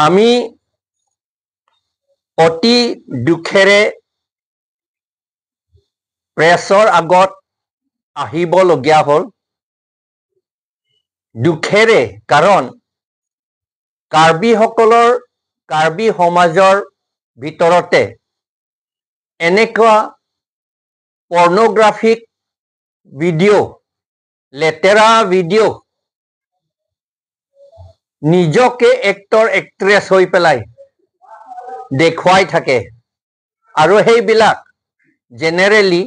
আমি অতি দুখেৰে প্ৰেছৰ আগত আহিবলগীয়া হ'ল। দুখেৰে, কাৰণ কাৰ্বিসকলৰ, কাৰ্বি সমাজৰ ভিতৰতে এনেকুৱা পৰ্ণগ্ৰাফিক ভিডিঅ', লেতেৰা ভিডিঅ', নিজকে এক্টৰ এক্ট্ৰেছ হৈ পেলাই দেখুৱাই থাকে আৰু সেইবিলাক জেনেৰেলি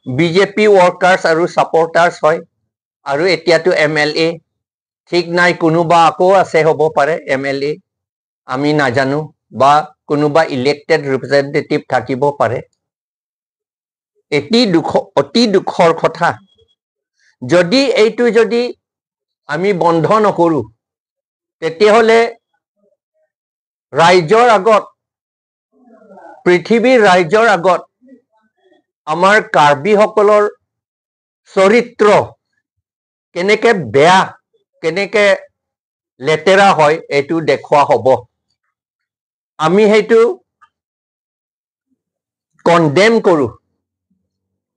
বিজেপি ৱৰ্কাৰ্ছ আৰু ছাপৰ্টাৰ্ছ হয়। আৰু এতিয়াতো এমএলএ, ঠিক নাই, কোনোবা আকৌ আছে, হ'ব পাৰে এমএলএ, আমি নাজানো, বা কোনোবা ইলেক্টেড ৰিপ্ৰেজেণ্টেটিভ থাকিব পাৰে। অতি দুখৰ কথা। যদি এইটো যদি আমি বন্ধ নকৰোঁ, তেতিয়াহ'লে ৰাইজৰ আগত, পৃথিৱীৰ ৰাইজৰ আগত আমাৰ কাৰ্বিসকলৰ চৰিত্ৰ কেনেকে বেয়া, কেনেকে লেতেৰা হয়, এইটো দেখুওৱা হ'ব। আমি সেইটো কণ্ডেম কৰোঁ।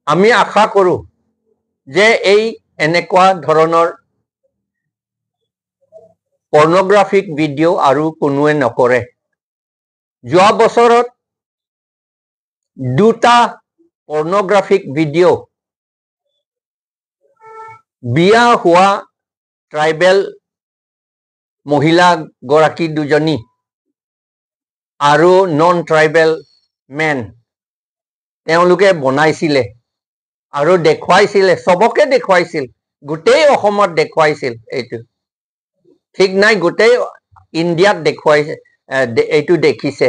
আমি আশা কৰোঁ যে এই এনেকুৱা ধৰণৰ পৰ্ণগ্ৰাফিক ভিডিঅ' আৰু কোনোৱে নকৰে। যোৱা বছৰত দুটা পৰ্ণগ্ৰাফিক ভিডিঅ' বিয়া হোৱা ট্ৰাইবেল মহিলাগৰাকী দুজনী আৰু নন ট্ৰাইবেল মেন, তেওঁলোকে বনাইছিলে আৰু দেখুৱাইছিলে, চবকে দেখুৱাইছিল, গোটেই অসমত দেখুৱাইছিল। এইটো ঠিক নাই, গোটেই ইণ্ডিয়াত দেখুৱাইছে, এইটো দেখিছে।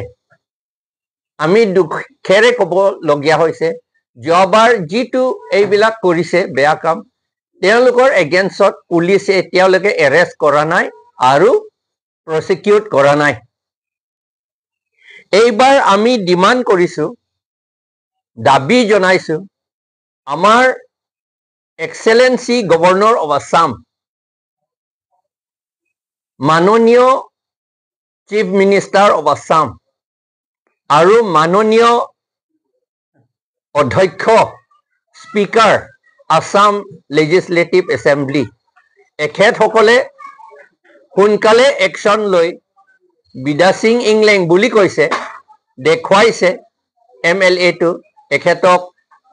আমি দুখেৰে ক'বলগীয়া হৈছে, যোৱাবাৰ যিটো এইবিলাক কৰিছে বেয়া কাম, তেওঁলোকৰ এগেইনষ্টত পুলিচে এতিয়ালৈকে এৰেষ্ট কৰা নাই আৰু প্ৰচিকিউট কৰা নাই। এইবাৰ আমি ডিমাণ্ড কৰিছো, দাবী জনাইছো, আমাৰ এক্সেলেঞ্চি গভৰ্ণৰ অফ আছাম, মাননীয় চিফ মিনিষ্টাৰ অফ আছাম আৰু মাননীয় অধ্যক্ষ, স্পীকাৰ, আছাম লেজিছলেটিভ এছেম্বলি, এখেতসকলে সোনকালে একশ্যন লৈ বিদাসিং ইংলেং বুলি কৈছে, দেখুৱাইছে এমএলএটো, এখেতক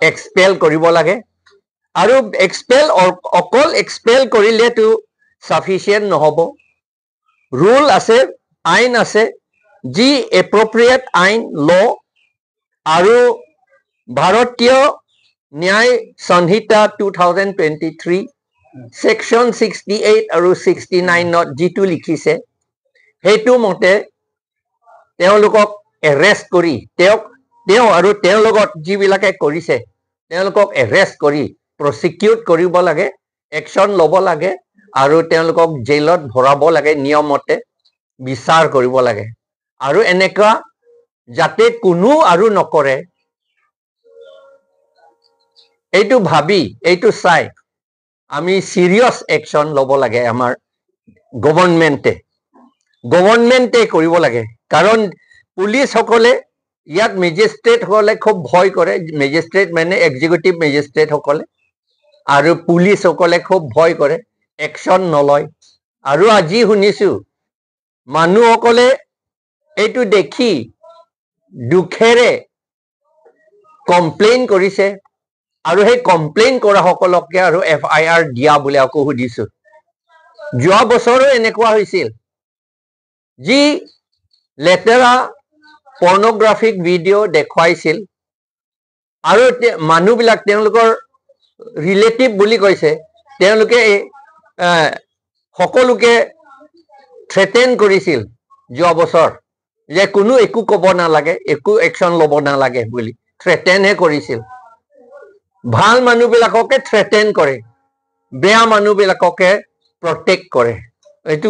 এক্সপেল কৰিব লাগে। আৰু এক্সপেল, অকল এক্সপেল কৰিলেতো চাফিচিয়েণ্ট নহ'ব। ৰুল আছে, আইন আছে, যি এপ্ৰপ্ৰিয়েট আইন, ল আৰু ভাৰতীয় ন্যায় সংহিতা 2023 ছেকশ্যন 68 আৰু 69ত যিটো লিখিছে, সেইটো মতে তেওঁলোকক এৰেষ্ট কৰি, তেওঁক, তেওঁ আৰু তেওঁৰ লগত যিবিলাকে কৰিছে, তেওঁলোকক এৰেষ্ট কৰি প্ৰচিকিউট কৰিব লাগে, একশ্যন ল'ব লাগে আৰু তেওঁলোকক জেইলত ভৰাব লাগে, নিয়মতে বিচাৰ কৰিব লাগে আৰু এনেকুৱা যাতে কোনো আৰু নকৰে, এইটো ভাবি, এইটো চাই আমি চিৰিয়াছ একশ্যন ল'ব লাগে। আমাৰ গভৰ্ণমেণ্টে কৰিব লাগে, কাৰণ পুলিচসকলে ইয়াত মেজিষ্ট্ৰেটসকলে খুব ভয় কৰে। মেজিষ্ট্ৰেট মানে এক্সিকিউটিভ মেজিষ্ট্ৰেটসকলে আৰু পুলিচসকলে খুব ভয় কৰে, একশ্যন নলয়। আৰু আজি শুনিছো মানুহসকলে এইটো দেখি দুখেৰে কমপ্লেইন কৰিছে আৰু সেই কমপ্লেইন কৰাসকলকে আৰু এফআইআৰ দিয়া বুলি আকৌ সুধিছো। যোৱা বছৰো এনেকুৱা হৈছিল, যি লেতেৰা পৰ্ণগ্ৰাফিক ভিডিঅ' দেখুৱাইছিল আৰু মানুহবিলাক তেওঁলোকৰ ৰিলেটিভ বুলি কৈছে, তেওঁলোকে সকলোকে থ্ৰেটেন কৰিছিল যোৱা বছৰ যে কোনো একো ক'ব নালাগে, একো একশ্যন ল'ব নালাগে বুলি থ্ৰেটেনহে কৰিছিল। ভাল মানুহবিলাককে থ্ৰেটেন কৰে, বেয়া মানুহবিলাককে প্ৰটেক্ট কৰে। এইটো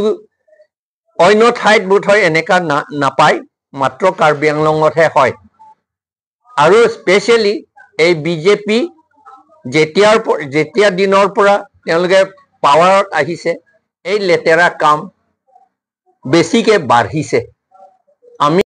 অন্য ঠাইত বোধহয় এনেকা নাপায়, মাত্ৰ কাৰ্বি আংলঙতহে হয়। আৰু স্পেচিয়েলি এই বিজেপি যেতিয়া দিনৰ পৰা তেওঁলোকে পাৱাৰত আহিছে, এই লেতেৰা কাম বেছিকে বাঢ়িছে। আমি